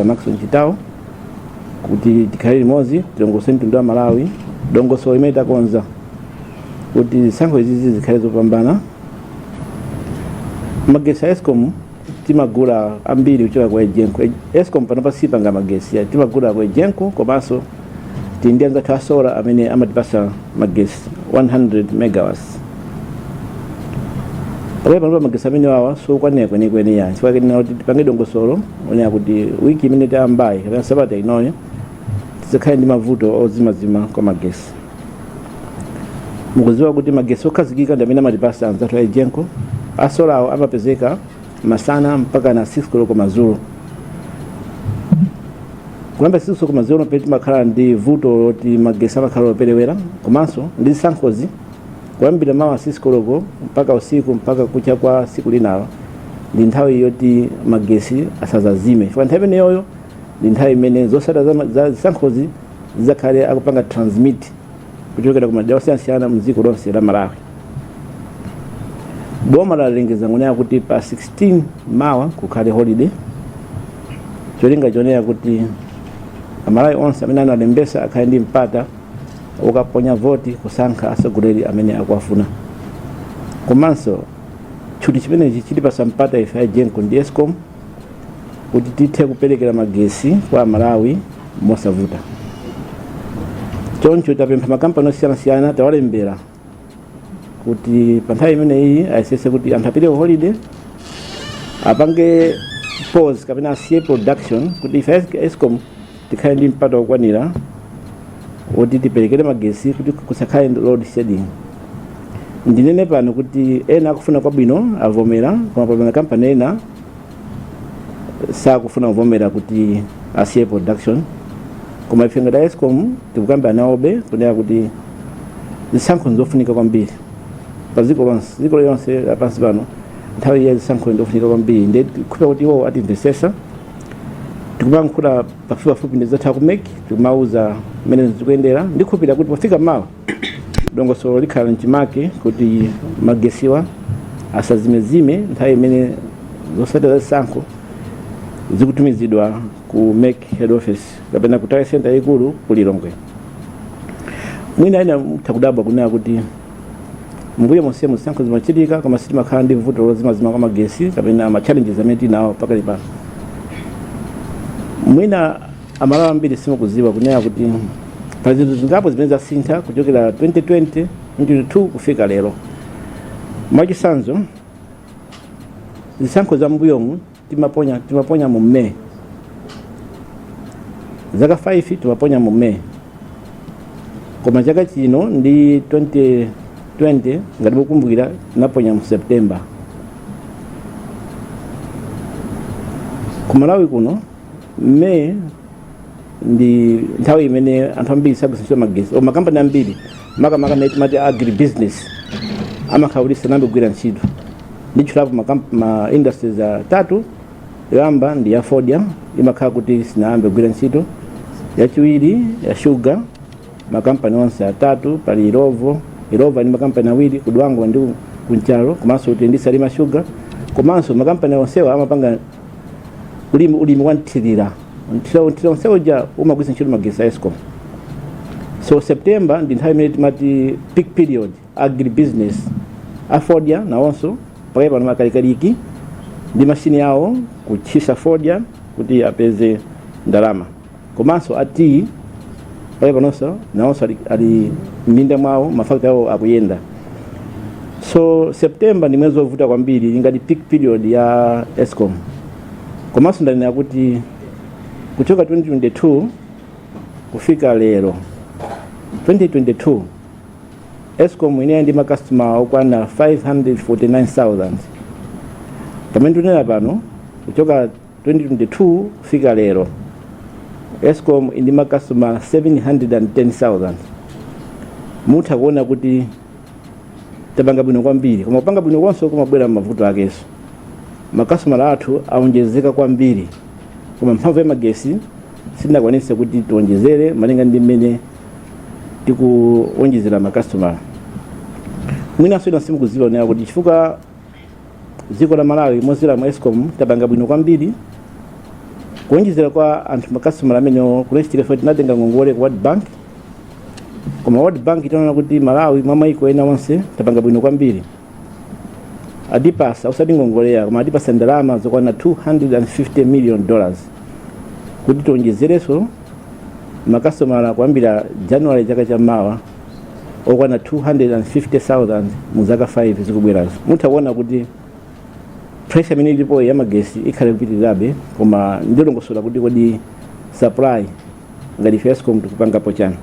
Maxon Chitawo kuti tikhale limodzi, tilongosole mtundu wa Malawi dongosolo limene takonza kuti zisankho izizi zikhale zopambana. Magesi a Escom timagula ambiri kuchoka kwa Egenco. Escom panopa sipanga magesi ya, timagula kwa Egenco, komanso tili ndi anzathu a solar amene amatipasa magesi 100 megawatts. Pakali panopa magesi amene wawa sokwanira kwenikweni ya, chifukwa kenena kuti tipange dongosolo onera kuti wiki imene tayambayi kapena sabata inoyo tisakhale ndi mavuto ozimazima kwa magesi. Mukudziwa kuti magesi okhazikika ndi amene amatipasa anzathu a Egenco. A solar wo amapezeka masana mpaka na 6 koloko madzulo. Kuyamba 6 koloko madzulo pamene timakhala ndi vuto loti magesi amakhala operewera, komanso ndi zisankhozi kuyambira mawa 6 koloko mpaka usiku mpaka kucha kwa siku linalo ndi nthawi yoti magesi asazazime, chifukwa nthawi imeneyoyo ndi nthawi imene zotsatira za zisankhozi zizakhale akupanga transmit kuchokera ku madera osiyanasiyana mdziko lonse la Malawi. Boma lalengeza ngonena kuti pa 16 mawa kukhale holiday, cholinga chonena kuti Amalawi onse amene analembesa akhale ndi mpata wokaponya voti kusankha atsogoleri amene akuwafuna. Komanso tchuti chimenechi chitipasa mpata ife a Egenco ndi Escom kuti tithe kuperekera magesi kwa Amalawi mosavuta. Choncho tapempha makampani osiyanasiyana, tawalembera kuti pa nthawi imeneyi ayesese kuti anthu apite ku holiday, apange pause kapena asiye production, kuti ife Escom tikhale ndi mpata wokwanira woti tiperekere magesi kuti kusakhale load shedding. Ndinene pano kuti ena akufuna kwabwino avomera, koma pamene makampani ena sakufuna kuvomera kuti asiye production. Koma ife ngati Escom tikukambirana nawobe kunena kuti zisankho nzofunika kwambiri pa dziko lonse, dziko lonse lapansi pano nthawi ya zisankho ndofunika kwambiri. Ndiye tikukhulupirira kuti iwo atimvesesa. Tikumayankhula pafupipafupi ndi anzathu ku MEC, tikumauza mmene zikuyendera. Ndikhulupirira kuti pofika mawa dongosolo likhala mchimake kuti magesiwa asazimezime nthawi imene zotsatira za zisankho zikutumizidwa ku MEC head office kapena ku tally center ikulu ku Lilongwe. Mwina ena mutha kudabwa kunena kuti mbuyo monsemu zisankho zimachitika koma sitimakhala ndi vuto lozimazima kwa magesi kapena ma challenges amene tinawo pakali pano. Mwina Amalawi ambiri simukuziwa kunena kuti pa zinthu zingapo zimene zasintha kuchokera 2020, 2022 kufika lero. Mwachitsanzo, zisankho za mbuyomu timaponya mu May, zaka 5 timaponya mu May, koma chaka chino ndi 2020, ngati mukumbukira, tinaponya mu September. Ku Malawi kuno May ndi nthawi imene anthu ambiri sagwiritsa ntchito magesi, o makampani ambiri, makamaka amene timati agribusiness, amakhala kuti sanayambe kugwira ntchito. Nditchulapo ma industries atatu. Yoyamba ndi ya fodya, imakhala kuti sinayambe kugwira ntchito. Yachiwiri ya sugar, makampani onse atatu, pali Illovo, Illovo ndi makampani awiri, ku Dwangwa ndi ku Nchalo, komanso kuti ndi Salima Sugar. Komanso makampani onsewa amapanga ulimi wa mthirira. Mthirira onse uja umagwiritsa ntchito magesi a Escom. So September ndi nthawi imene timati peak period agribusiness. Afodya nawonso pakali pano makalikaliki ndi mashini yawo kutchisa fodya kuti apeze ndalama. Komanso a tea pakali panonso nawonso ali m'minda mwawo, mafakitale awo akuyenda. So September ndi mwezi wovuta kwambiri ngati peak period ya Escom. Komanso ndanena kuti kuchoka 2022 kufika lero, 2022 Escom inali ndi makastoma okwana 549,000. Pamene tunena pano, kuchoka 2022 kufika lero, Escom ndi makastoma 710,000. Mutha kuona kuti tapanga bwino kwambiri, koma kupanga bwino konso kumabwera mavuto akenso. Makastomala athu aonjezeka kwambiri, koma mphamvu ya magesi sitinakwanise kuti tionjezere malinga ndi mmene tikuonjezera makastomala. Mwinanso ina simukuziwa kunena kuti chifukwa dziko la Malawi mozera mu Escom tapanga bwino kwambiri. Kuonjezera kwa anthu makasitomala amenewo kunachitika ife tinatenga ngongole ku World Bank, koma World Bank itaona kuti Malawi mwa maiko ena onse tapanga bwino kwambiri, adipasa usati ngongoleya koma adipasa ndalama zokwana $250 million kuti tionjezerenso makasitomala kuyambira January chaka chammawa okwana 250,000 mu zaka 5 zikubwerazo. Mutha kuona kuti pressure imene ilipo ya magesi ikhale kupitirirabe, koma ndilongosola kuti kodi supply ngati ife ESCOM tikupangapo chani.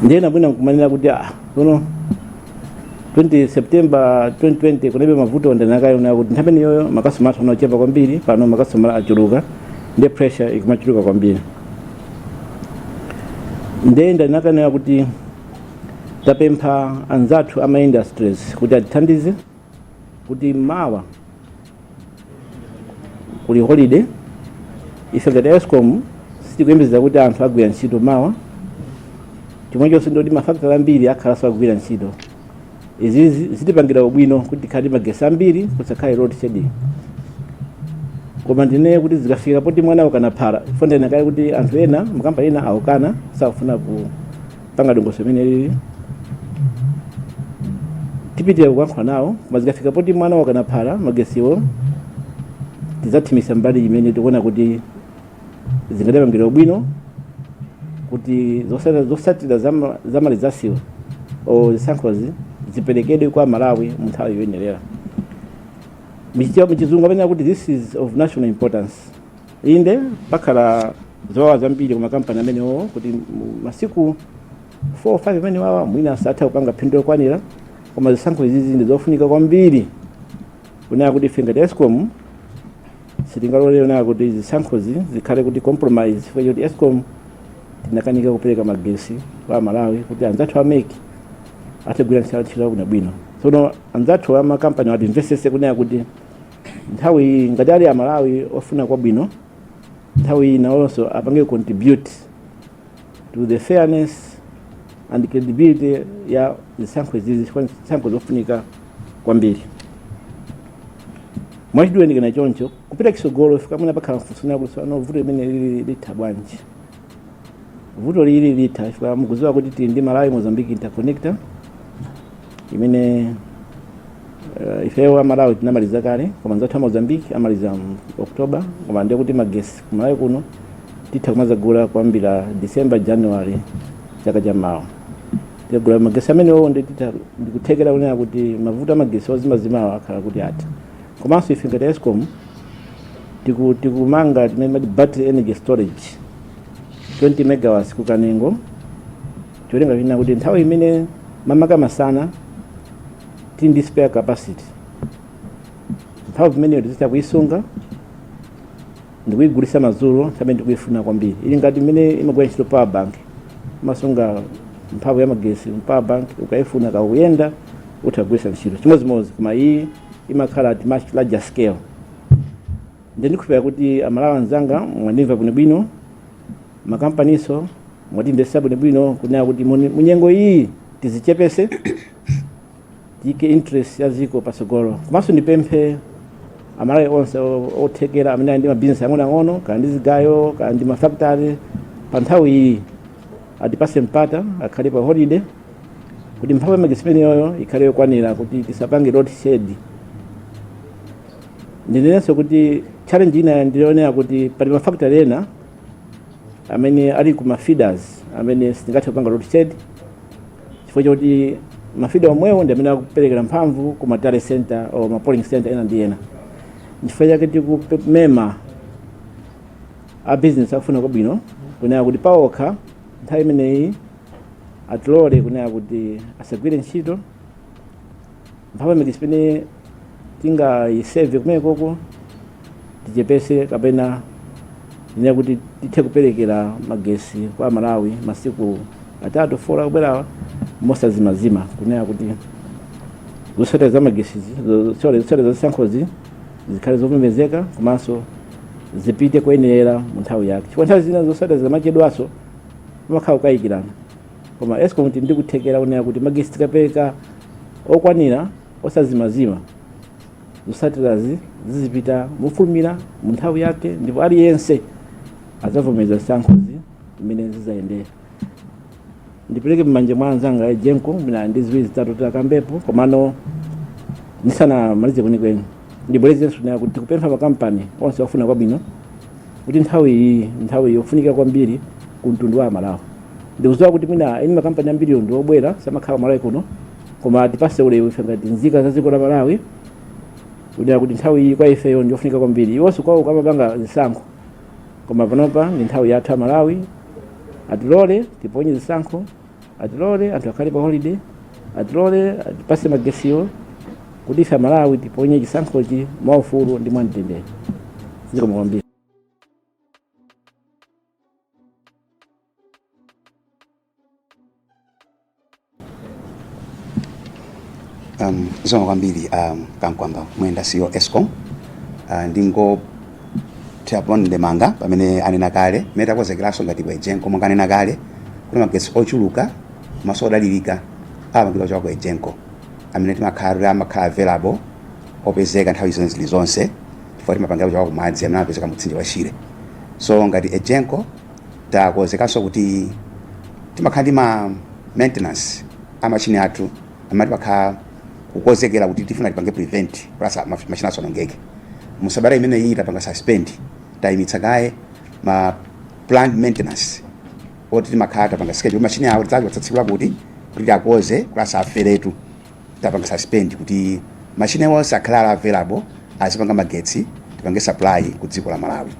Ndiyena bwina nkumanena kuti ah, kuno 20 September 2020 kunebe mavuto. Ndanakayona kuti nthawi imeneyoyo makastomala athu anachepa kwambiri, pano makastomala achuluka, ndiye pressure ikumachuluka kwambiri. Ndiye ndanakanena kuti tapempha anzathu ama industries kuti atithandize kuti mawa kuli holiday. Ife ngati ESCOM sitikuyembekeza kuti anthu agwira ntchito mawa, chomwechonso ndoti mafakitale ambiri akhalanso agwira ntchito. Izi zitipangira ubwino kuti tikhale ndi magesi ambiri, kusakhale load shedding. Koma ndinene kuti zikafika poti mwana ukana phala, fondena kale kuti anthu ena, makampani ena aukana, sakufuna kupanga dongosolo imene lili, tipitira kuyankhula nawo. Koma zikafika poti mwana wakana phala, magesiwo tidzathimisa mbali imene tikuona kuti zingatipangira ubwino kuti zosatira zama results o zisankhozi ziperekedwe kwa Malawi mu nthawi yoyenerera. Muchizungu amene akuti this is of national importance. Inde, pakhala zowawa zambiri ku makampani amenewo kuti masiku 4 5 amene wawa mwina asatha kupanga phindu lokwanira, koma zisankho izizi ndi zofunika kwambiri kunena kuti ife ngati ESCOM sitingalolere kunena kuti zisankhozi zikhale kuti compromise chifukwa choti ESCOM tinakanika kupereka magesi kwa Malawi kuti anzathu a MEC athe kugwira ntchito yawo bwinobwino. Tsono anzathu amakampani atimvesese kunena kuti nthawi iyi, ngati ali Amalawi ofuna kwabwino, nthawi iyi nawonso apange contribute to the fairness and credibility ya zisankho izizi, chifukwa zisankho zofunika kwambiri. Mwachidule ndikana choncho kupita kisogolo fika mwina pakhala mfunso kuti ano vuto limene lili litha bwanji? Vuto lili litha chifukwa mukudziwa kuti tili ndi Malawi Mozambique Interconnector imene ifeyo Amalawi tinamaliza kale, koma anzathu a Mozambique amaliza mu October. Koma ndiye kuti magesi ku Malawi kuno titha kumazagula kuyambira December, January chaka chammawa tikagula magesi amenewo, ndi titha ndikuthekera kunena kuti mavuto amagesi ozimazimawa akhala kuti atha. Komanso ife ngati ESCOM tikumanga timene mati battery energy storage 20 megawatts ku Kanengo. Cholinga china kuti nthawi imene mamaka masana tili ndi spare capacity, mphamvu imeneyo tizitha kuyisunga ndikuyigulisa madzulo nthawi imene tikuyifuna kwambiri. Ili ngati imene imagwira ntchito power bank, umasunga mphamvu ya magesi mu power bank, ukayifuna kakuyenda utha kugwiritsa ntchito chimodzimodzi, koma iyi imakhala at much larger scale. Ndi ndikhulupirira kuti Amalawi anzanga mwandimva bwinobwino, makampaniso mwatimvetsa bwinobwino kunena kuti munyengo iyi tizichepese, tiyike interest ya dziko patsogolo. Komanso ndipemphe Amalawi onse othekera amene ali ndi mabizinesi ang'onoang'ono, kaya ndi zigayo, kaya ndi mafactory, pa nthawi iyi atipase mpata akhale pa holiday kuti mphamvu ya magesi imeneyoyo ikhale yokwanira kuti tisapange load shed. Ndinenenso kuti challenge ina ndionera kuti pali mafactory ena amene ali ku mafeeders amene sitingathe kupanga load shed chifukwa choti mafeeder omwewo ndi amene akuperekera mphamvu ku ma tally center or ma polling center ena ndi ena. Nchifukwa chake tikumema a business akufuna kwabwino kunena kuti paokha nthawi imeneyi atilole kunena kuti asagwire ntchito, mphamvu imene imene tingayisave kumenekoko tichepese kapena ine kuti tithe kuperekera magesi kwa Malawi masiku 3 4 akubwerawa mosazimazima, kunena kuti zotsatira za magesizi, sorry, zotsatira za zisankhozi zikhale zovomerezeka komanso zipite kuyenerera mu nthawi yake, chifukwa nthawi zina zotsatira zamachedwaso pamakhala kukayikirana. Koma ESCOM tili ndi kuthekera kunena kuti magesi tikapereka okwanira osazimazima, Zotsatirazi zizipita mofulumira mu nthawi yake, ndipo aliyense adzavomereza zisankhozi mmene zizayendera. Ndipereke m'manja mwa anzanga a EGENCO, mwina ndi ziwiri zitatu tikakambepo. Komano ndisanamalize kwenikweni, ndibwerezenso kunena kuti tikupempha makampani onse ofuna kwabwino kuti nthawi iyi, nthawi yofunika kwambiri ku mtundu wa Malawi. Ndikudziwa kuti mwina eni makampani ambiriwo ndi obwera, samakhala Malawi kuno, koma tipase ulemu ife ngati nzika za dziko la Malawi kunena kuti nthawi iyi kwa ifeyo ndi yofunika kwambiri. Iwonso kwawo kamapanga zisankho, koma panopa ndi nthawi yathu a Malawi. Atilole tiponye zisankho, atilole anthu akhale pa holiday, atilole atipase magesiwo kuti ife Amalawi tiponye chisankhochi mwaufulu ndi mwamtendere. Zikomo kwambiri. Zikomo kwambiri Kamkwamba Mwenda, CEO ESCOM. Ndingothirapo ndemanga pamene anena kale mmene takonzekeranso ngati ku EGENCO. Monga anena kale kuti magetsi ochuluka komanso odalirika amapangidwa kuchoka ku EGENCO, amene timakhala kuti amakhala available, opezeka nthawi zonse zilizonse, chifukwa timapangira kuchoka ku madzi amene amapezeka mu mtsinje wa Shire. So ngati EGENCO takonzekanso kuti timakhala ndi ma maintenance a machine athu amene timakhala kukonzekera kuti tifuna tipange prevent kuti machine asaonongeke. Mu sabata imene iyi tapanga suspend, tayimitsa kaye ma planned maintenance oti timakhala tapanga schedule machine awo tidzachotsa tsiku lakuti kuti tiakoze kuti asaferetu. Tapanga suspend kuti machine onse akhale ali available, azipanga magetsi, tipange supply ku dziko la Malawi.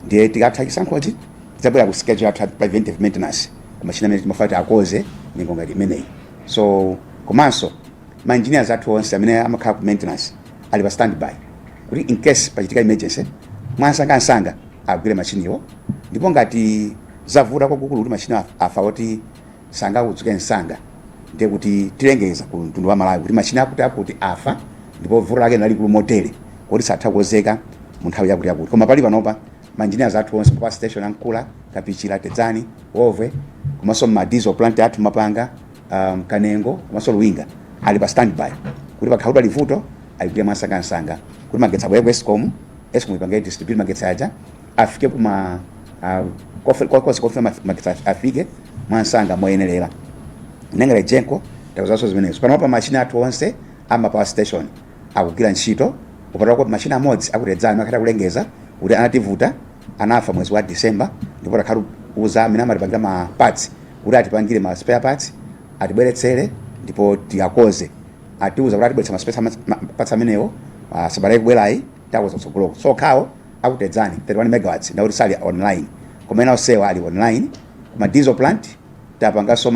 Ndiye tikatha chisankhochi tidzabwera ku schedule yathu ya preventive maintenance ku machine amene timafuna tiakoze nyengo ngati imeneyi. So komanso ma engineers athu onse amene amakhala ku maintenance ali pa standby kuti in case pachitika emergency, mwansangansanga agwire machiniwo. Ndipo ngati zavuta kwakukulu kuti machine afa oti sangakudzuke msanga, ndiye kuti tilengeza ku mtundu wa Malawi kuti machine akuti akuti afa ndipo vuto lake lalikulu motere kuti satha kukonzeka mu nthawi yakuti yakuti. Koma pali panopa ma engineers athu onse pa station a Nkula, Kapichira, Tedzani, Wovwe komanso ma diesel plant athu Mapanga, Kanengo komanso Luwinga ali pa standby kuti pakhala pali vuto aligwire mwansangansanga kuti magetsi abwere ku ESCOM, ESCOM ipange distribute magetsi aja afike kuma konse kofuna magetsi afike mwansanga moyenerera. Nengera EGENCO takonzanso zimenezo. Panopa machine athu onse ama power station akugwira ntchito kupatula machine amodzi aku Tedzani makhala kulengeza kuti anativuta, anafa mwezi wa December, ndipo takhala kuuza amene amatipangira ma parts kuti atipangire ma spare parts, atibweretsere ndipo tiyakoze. Atiuza kuti atibweretsa ma spare parts amenewo sabata ikubwerayi, takoza kutsogoloko. So okhawo aku Tedzani 31 megawatts ndakuti sali online, koma ena onsewa ali online. Kuma diesel plant tapanganso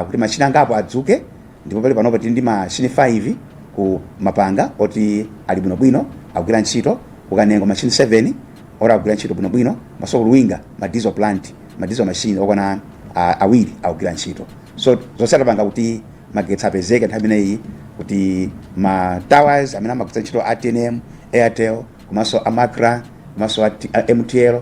kuti machine angapo adzuke, ndipo pali panopa tili ndi machine 5 ku Mapanga oti ali bwinobwino akugwira ntchito, ku Kanengo machine 7 oti akugwira ntchito bwinobwino, maso ku Luwinga ma diesel plant, ma diesel machine okwana awiri akugwira ntchito. So zonse tapanga kuti magetsi apezeke nthawi imeneyi, kuti ma towers amene amagwiritsa ntchito a TNM, Airtel komanso a MACRA komanso a MTL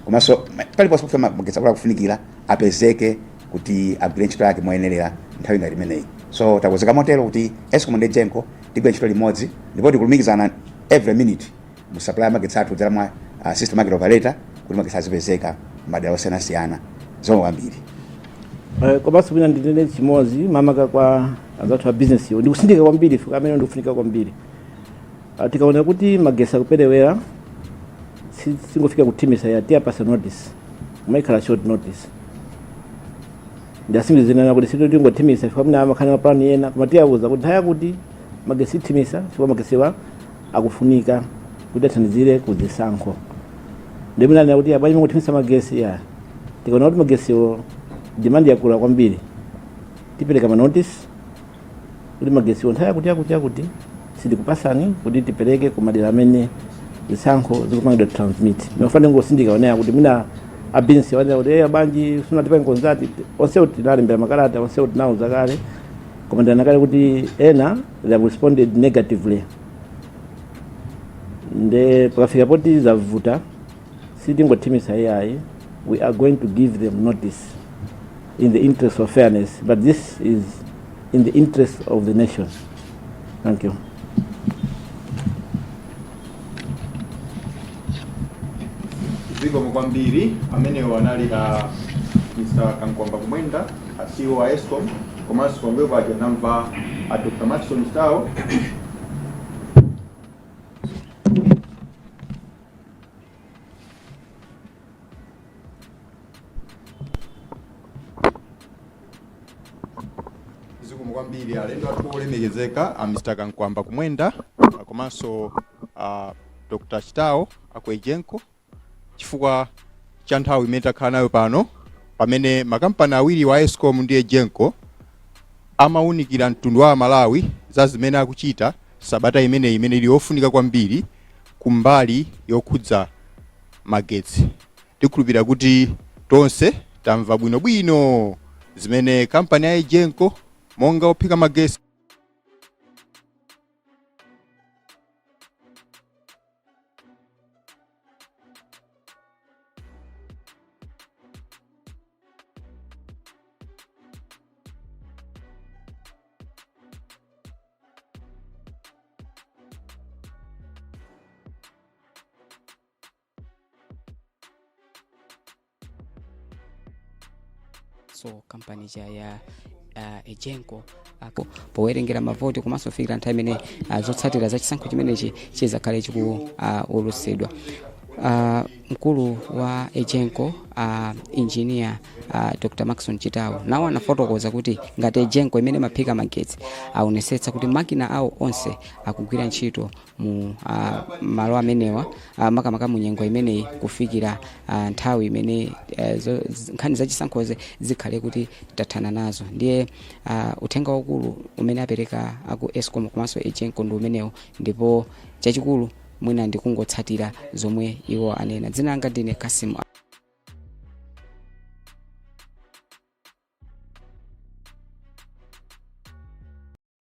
komanso paliponse pofuna magetsi akula kufunikira apezeke kuti agwire ntchito yake moyenerera nthawi ngati imeneyi. So takonzeka motero kuti ESCOM ndi EGENCO tigwire ntchito limodzi, ndipo tikulumikizana every minute mu supply ya magetsi athu kudzera mwa system market operator kuti magetsi azipezeka madera osiyanasiyana. Zikomo kwambiri. Komanso mwina ndinene chimodzi makamaka kwa anzathu a business yo, ndikusindika kwambiri fika amene ndikufunika kwambiri. Tikaona kuti magetsi akuperewera, singofika kuthimitsa ya tiyapasa notice, kumaikhala short notice. Ndiasimbizinana kuti sito tingothimitsa fika mwina amakhala mapulani ena, koma tiyawuza kuti nthawi yakuti magetsi ithimitsa chifukwa magetsiwa akufunika kuti athandizire ku zisankho. Ndi mwina kuti abwanji mungothimitsa magesi ya, tikaona kuti magesiwo demand yakula kwambiri, tipereka ma notice kuti magesiwo nthawi yakuti yakuti yakuti sitikupasani kuti tipereke ku madera amene zisankho zikupangidwa transmit. Ndimafuna ndingosindika onera kuti mwina a business wanena kuti eya banji sunatipange consult. Onsewo tinalembera makalata, onsewo tinawuza kale, koma ndinena kale kuti ena they have responded negatively. Nde pakafika poti zavuta, sitingothimisa iyayi, we are going to give them notice in the interest of fairness, but this is in the interest of the nation. Thank you. Zikomo kwambiri. Amenewo anali a Mr Kamkwamba Kumwenda, a CEO a Escom, komanso pambuyo paja namva a Dr Maxon Chitawo. Zikomo kwambiri alendo athu olemekezeka, a Mr Kamkwamba Kumwenda komanso a Dr Chitawo aku Egenco, chifukwa cha nthawi imene takhala nayo pano pamene makampani awiri wa Escom ndi Egenco amawunikira mtundu wa Malawi za zimene akuchita sabata imeneyi, imene ili yofunika kwambiri kumbali yokhudza magetsi. Tikhulupirira kuti tonse tamva bwinobwino zimene kampani ya Egenco monga ophika magetsi So kampani ija ya Egenco powerengera mavoti komanso kufikira nthawi imene zotsatira za chisankho chimenechi chizakhale chikuulutsidwa. Mkulu wa Egenco, engineer Dr Maxon Chitawo, nawo anafotokoza kuti ngati Egenco imene imaphika magetsi, aonesetsa kuti makina awo onse akugwira ntchito mu malo amenewa, makamaka mu nyengo imeneyi kufikira nthawi imene nkhani zachisankhozi zikhale kuti tathana nazo. Ndiye uthenga waukulu umene apereka aku Escom komanso Egenco ndi umenewo, ndipo chachikulu mwina ndikungotsatira zomwe iwo anena. Dzina langa ndine Kasim.